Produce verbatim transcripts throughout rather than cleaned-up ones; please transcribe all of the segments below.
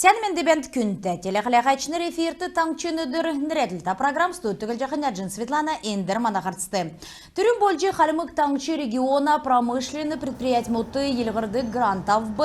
Сән менд бәәнт, күндтә телехәләһәчнр! Эфирт «Таңһчин өдр» нерәдлтә программ. Студьд көтлҗәхнь Әҗин Светлана. Эндр мана һарцд. Түрүн болҗ Хальмг Таңһч региона промышленн предприятьмүдт йилһрдг грант авв.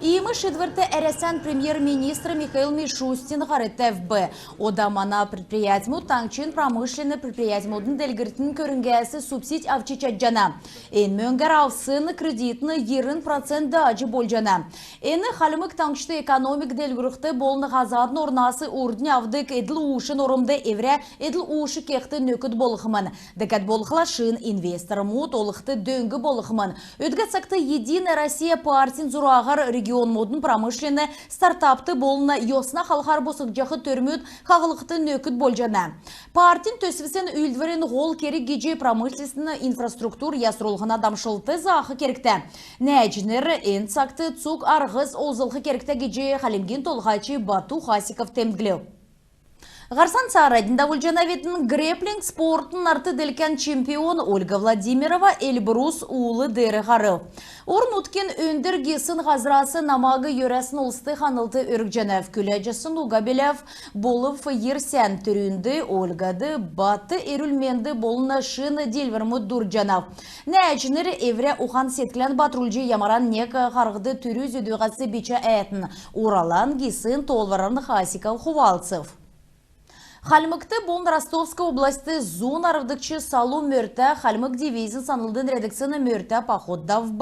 Иим шиидврт Әрәсән премьер-министр Михаил Мишустин һар тәвв. Ода мана предприятьмүд таңһчин промышленн предприятьмүдин делгрлтин көрңгәс субсидь авч чадҗана. Эн мөңгәр авсн кредитин йирн процент дааҗ болҗана. Эн Хальмг Таңһчд экономик делгрүлхд болн һазадын орнас урднь авдг эдл-уушин ормд эврә эдл-ууш кехд нөкд болхмн. Дәкәд болхла, шин инвестормуд олхд дөң болхмн. Өдгә цагт «Единая Россия» партин зураһар регионмудын промышленн стартапд болн йосна халхар босхгдҗах төрмүд хаһлхд нөкд болҗана. Партин төсвсин үүлдврин һол керг гиҗ промышленностин инфраструктур ясрулһна дамшлт заах кергтә. Нәәҗнр эн цагт цуг арһс олзлх кергтә гиҗ Хальмгин Толһач Бату Хасиков темдглв. Һарцан цааранднь давулҗанавидн. Грэпплинг спортын нарт-делкән чемпион Ольга Владимирова Эльбрус уул деер һарв. Орн-нутгин өндр гисн һазрас намаг йөрәсн улст ханлт өргҗәнәв. Күләҗәсн уга биләв. Болв йир сән. Түрүнд Ольгад бат эрүл-менд болн шин диилврмүд дурдҗанав. Нәәҗнр эврә ухан-седклән батрулҗ, ямаран нег харһд түрү-зүдүһәс бичә әәтн. Уралан гисн тоолврарн Хасиков хувалцв. Хальмгт болн Ростовск областьд зун арвдгч салу мөртә хальмг дивизин санлд нерәдгдсн мөртә поход давв.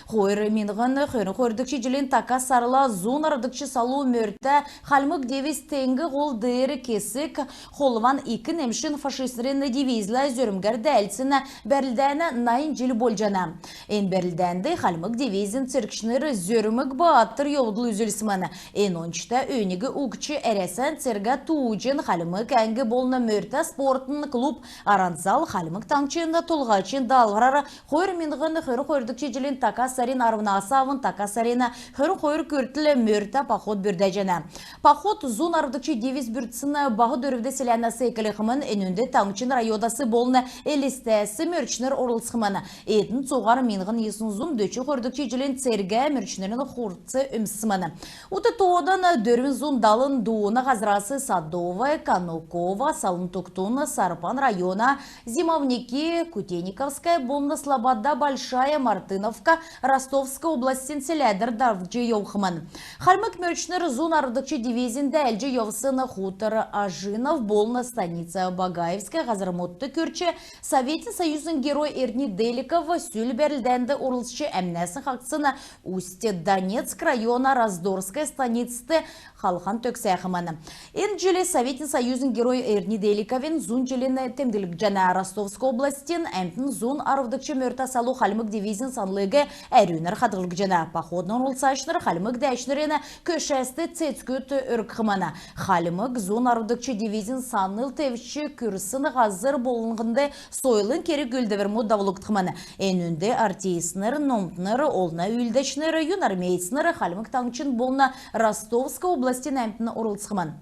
Хойр миңһн хөрн хойрдгч җилин така сарла зун арвдгч салу мөртә хальмг дивиз Теңг һол деер кесг холван ик немшин фашистнрин дивизлә зөрмгәр дәәлдсн бәрлдәнә найн җил болҗана. Эн бәрлдәнд хальмг дивизин цергчнр зөрмг баатр йовдл үзүлсмн. Эн ончта өөниг угтҗ Әрәсән цергә тууҗин, хальмг әңг болн мөртә спортын клуб «Аранзал» Хальмг Таңһчин Толһачин даалһврар хойр миңһн хөрн хойрдгч җилин така сарин арвнас авн така сарин хөрн хойр күртл мөртә поход бүрдәҗәнә. Поход зун арвдгч дивиз бүрдсн Баһ Дөрвд селәнәс эклхмн. Энүнд таңһчин районас болн Элстәс мөрчнр орлцхмн. Эдн цуһар миңһн йисн зун дөчн хойрдгч җилин цергә мөрчнрин хувц өмссмн. Ут тоодан дөрвн зун далн дууна һазрас Садовое, Кануково, Салын Тугтун, Сарпан района Зимовники, Кутейниковская болн Слобода Большая, Мартыновка, Ростовск областин селәдәр давҗ йовхмн. Хальмг мөрчнр зун арвдгч дивизин дәәлҗ йовсн хутор Ажинов болн станица Багаевская һазрмудт күрч, Советин Союзин Герой Эрдни Деликов сүл бәрлдәнд орлцҗ, әмнәсн хаһцсн Усть-Донецк района Раздорская станицд халхан төгсәхмн. Эн җил Советин Союзин Герой Эрдни Деликовин зун җилнь темдглгдҗәнә. Ростовск областин әмтн зун арвдгч мөртә салу хальмг дивизин санлыг әрүнәр хадһлҗана. Походын орлцачнр хальмг дәәчнрин көшәст цецгүд өргхмн. Хальмг зун арвдгч дивизин санл тевчҗ күрсн һазр болһнд сойлын керг-үүлдврмүд давулгдхмн. Энүнд артистнр, номтнр, олна үүлдәчнр, юнармеецнр Хальмг Таңһчин болн Ростовск областин әмтн орлцхмн.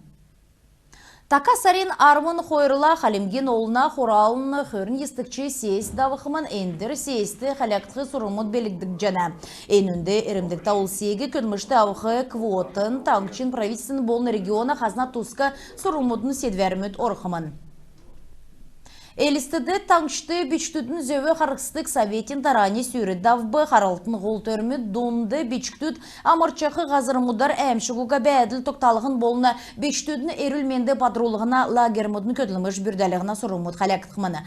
Така сарин арвн хойрла Хальмгин Олна Хуралын хөрн йисдгч сессь давхмн. Эндр сессьт хәләгдх сурврмуд белдгдҗәнә. Энүнд эрмдгтә улсиг көдлмшт авх квотан таңһчин правительствин болн региона хазна туск сурврмудын седвәрмүд орхмн. Элстд таңһчд бичкдүдин зөв харсдг советин дарани сүүр давв. Харһлтын һол төрмүд дунд бичкдүд амрчах һазрмудар әәмшг уга бәәдл тогталһн болн бичкдүдин эрүл-менд батрулһна лагерьмүдин көдлмш бүрдәлһнә сурврмуд хәләгдхмн.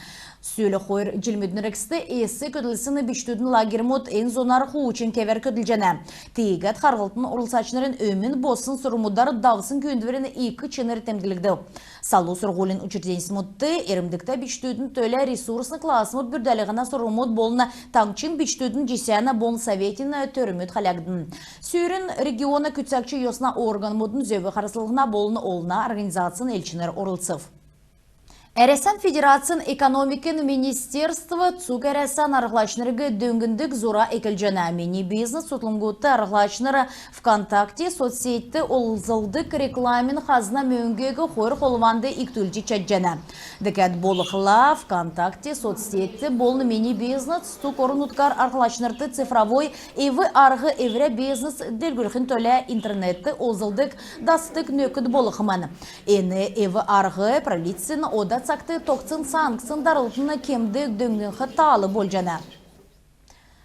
Сүл хойр җилмүдин эргцд эс көдлсн бичкдүдин лагерьмүд эн зунар хуучн кевәр көдлҗәнә. Тиигәд харһлтын орлцачнрин өмн боссн сурврмудар давсн күүндврин ик чинр темдглгдв. Салу сурһулин учрежденьсмүдт эрмдгтә бичкдүдин төлә ресурсн классмуд бүрдәлһнә сурврмуд болн таңһчин бичкдүдин җисәнә болн советин төрмүд хәләгдв. Сүүрин региона күцәгч йосна органмудын зөв харслһна болн олна организацин элчнр орлцв. Әрәсән Федерацин экономикин министерств цуг Әрәсән арһлачнриг дөңндг зура эклҗәнә. «Мини бизнес» цутхлңгудт арһлачнр ВКонтакте соцсетьт олзлдг рекламин хазна мөңгиг хойр холванд икдүлҗ чадҗана. Дәкәд болхла, ВКонтакте соцсетьт болн «Мини бизнес» цуг орн-нутгар арһлачнрт цифровой эв-арһ эврә бизнес делгрүлхин төлә интернетд олзлдг дасхд нөкд болхмн. Эн эв-арһ правительствин ода цагт тогтсн санкцин дарлтын кемд дөңнх тал болҗана.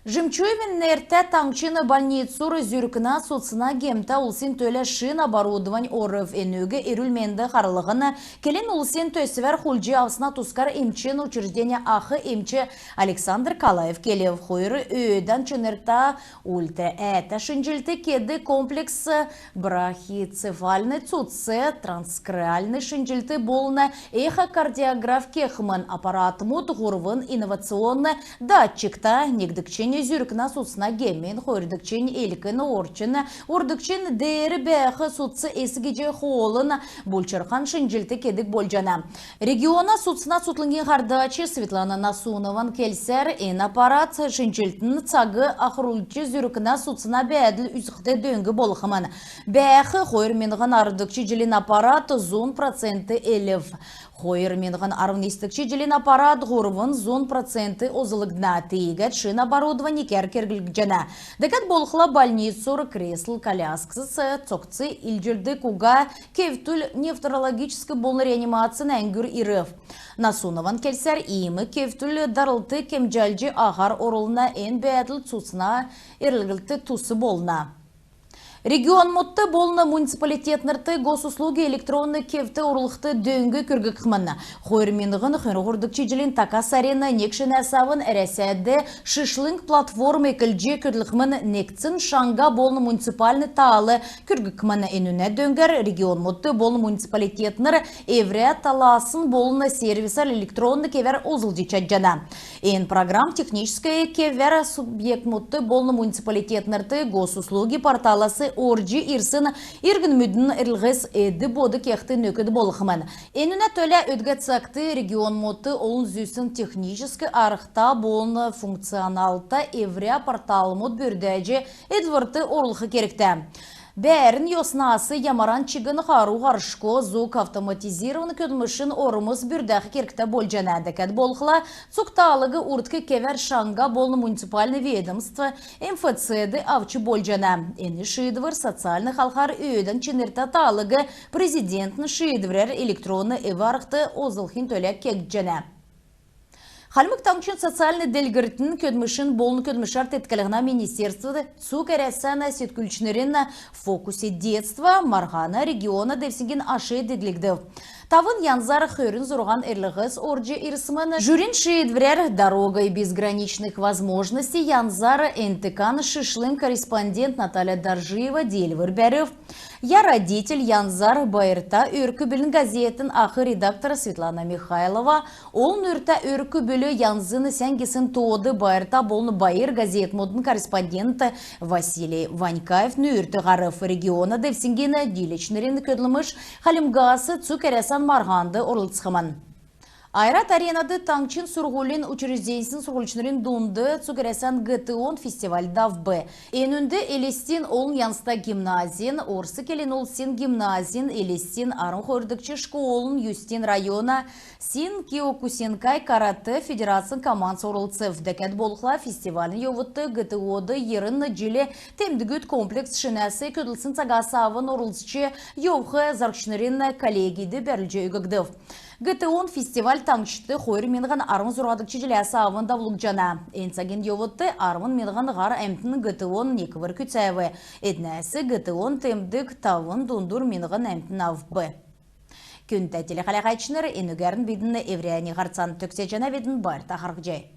Жемчуевин нертә таңһчин больницур зүркнә судцна гемтә улсин төлә шин оборудовань орв. Энүг эрүл-менд харлһна келн улсин төсвәр хулдҗ авсна тускар эмчин учреждения ах эмч Александр Калаев келв. Хойр өөдән чинртә ультра әәтә шинҗлт кедг комплекс, брахицефальн судц, транскраниальн шинҗлт болн эхокардиограф кехмн. Аппаратмуд һурвн инновационн датчикта: негдгчнь зүркнә судцна гемин, хойрдгчнь элкн орчн, һурвдгчнь деер бәәх судц эс гиҗ хоолын булчрхан шинҗлт кедг болҗана. Региона судцна цутхлңгин һардач Светлана Насунован келсәр, эн аппарат шинҗлтин цаг ахрулҗ, зүркнә судцна бәәдл үзхд дөң болхмн. Бәәх хойр миңһн арвдгч җилин аппарат зун процент элв. Хойр миңһн арвн йисдгч җилин аппарат һурвн зун процент олзлгдна. Тиигәд шин оборудовань икәр керглгдҗәнә. Дәкәд болхла, больницур кресл-коляскс, цогц илҗлдг уга кевтүл, неврологическ болн реанимацин әңгүр ирв. Насунован келсәр, иим кевтүл дарлт кемҗәлҗ, аһар орулна. Эн бәәдл цусна эрлһнд тус болна. Регионмудт болн муниципалитетнрт госуслуги электронн кевт орулхд дөң күргхмн. Хойр миңһн хөрн һурвдгч җилин така сарин нег шинәс авн Әрәсәд шишлң платформ эклҗ көдлхмн. Негдсн шаңһа болн муниципальн таал күргхмн. Энүнә дөңгәр регионмуд болн муниципалитетнр эврә таласн болн сервисәр электронн кевәр олзлҗ чадҗана. Эн программ техническ кевәр субъектмудт болн муниципалитетнрт госуслуги порталас орҗ ирсн иргнмүдин эрлһс эд-бод кехд нөкд болхмн. Энүнә төлә өдгә цагт регионмудт олн зүсн техническ арһта болн функционалта эврә порталмуд бүрдәҗ, эдлврт орулх кергтә. Бәәрн йоснас ямаран чигн хару һаршго зуг автоматизированн көдлмшин ормс бүрдәх кергтә болҗана. Дәкәд болхла, цуг таалыг урдк кевәр шаңһа болн муниципальн ведомств, МФЦ-д авч болҗана. Эн шиидвр социальн халхар өөдән чинртә таалыг президентин шиидврәр электронн эв-арһд олзлхин төлә кегдҗәнә. Хальмг Таңһчин социальн делгрлтин, көдлмшин болн көдлмшәр теткллһнә министерствд цуг Әрәсән сеткүлчнрин «В фокусе детства» марһана региона девсңгин аш диглгдв. Тавн янзар хөрн зурһан эрлһс орҗ ирсмн. Жюрин шиидврәр «Дорогой безграничных возможностей» янзар НТК-н шишлң корреспондент Наталья Доржиева диилвр бәрв. «Я родитель» янзар «Байрта өрк-бүлин» газетин ах редактор Светлана Михайлова, «Олн үртә өрк-бүл» янзин сән гисн тоод «Байрта» болн «Байр» газетмүдин корреспондент Василий Ванькаев нүүрт һарв. Региона девсңгин дииләчнрин көдлмш Хальмгас цуг Әрәсән марһанд орлцхмн. «Ойрат Аренад» таңһчин сурһулин учрежденьсин сурһульчнрин дунд цуг Әрәсән ГТО-н фестиваль давв. Энүнд Элстин олн янзта гимназин, орс келн улсин гимназин, Элстин арвн хойрдгч школын, Юстин района Син Киокусинкай каратэ федерацин командс орлцв. Дәкәд болхла, фестивалин йовудт ГТО-д йирн җил темдгүд комплекс шинәс көдлсн цагас авн орлцҗ йовх зарһчнрин коллегид бәрүлҗ өггдв. ГТО-н фестиваль таңһчд хойр миңһн арвн зурһадгч җиләс авн давулгдҗана. Эн цагин йовудт арвн миңһн һар әмтн ГТО-н неквр күцәв. Эднәс ГТО-н темдг тавн дундур миңһн әмтн авв. Күндтә телехәләһәчнр, энүгәрн бидн эврәннь һарцан төгсәҗәнәвидн. Байрта харһцхай.